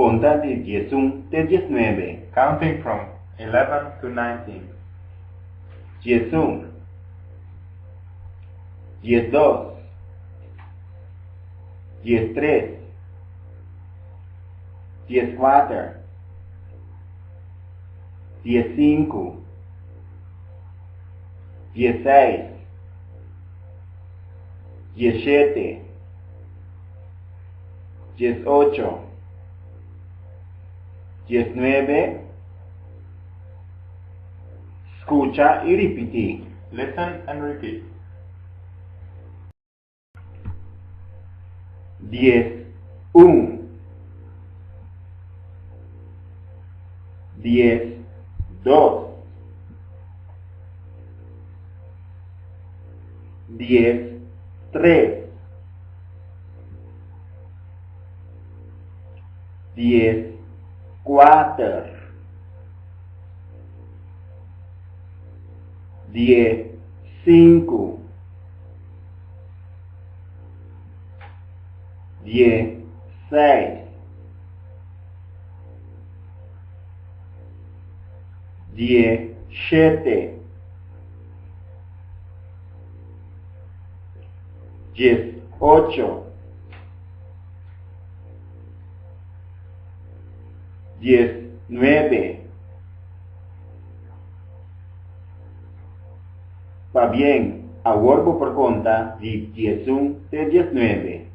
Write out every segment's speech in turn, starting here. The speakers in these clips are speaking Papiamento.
Konta di 11 te 19. Counting from 11 to 19. 11, 12, 13, 14, 15, 16, 17, 18, 19. Skucha i ripití. Listen and repeat. 11, 12, 13, 14, 15, 16, 17, 18, 19. Pabien, awor bo por konta di 11 te 19.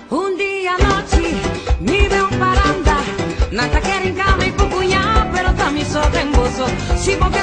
Un dia anochi, mi ve un paranda. Nata quieren cama y pupuña, pero también so den boso. Si bo.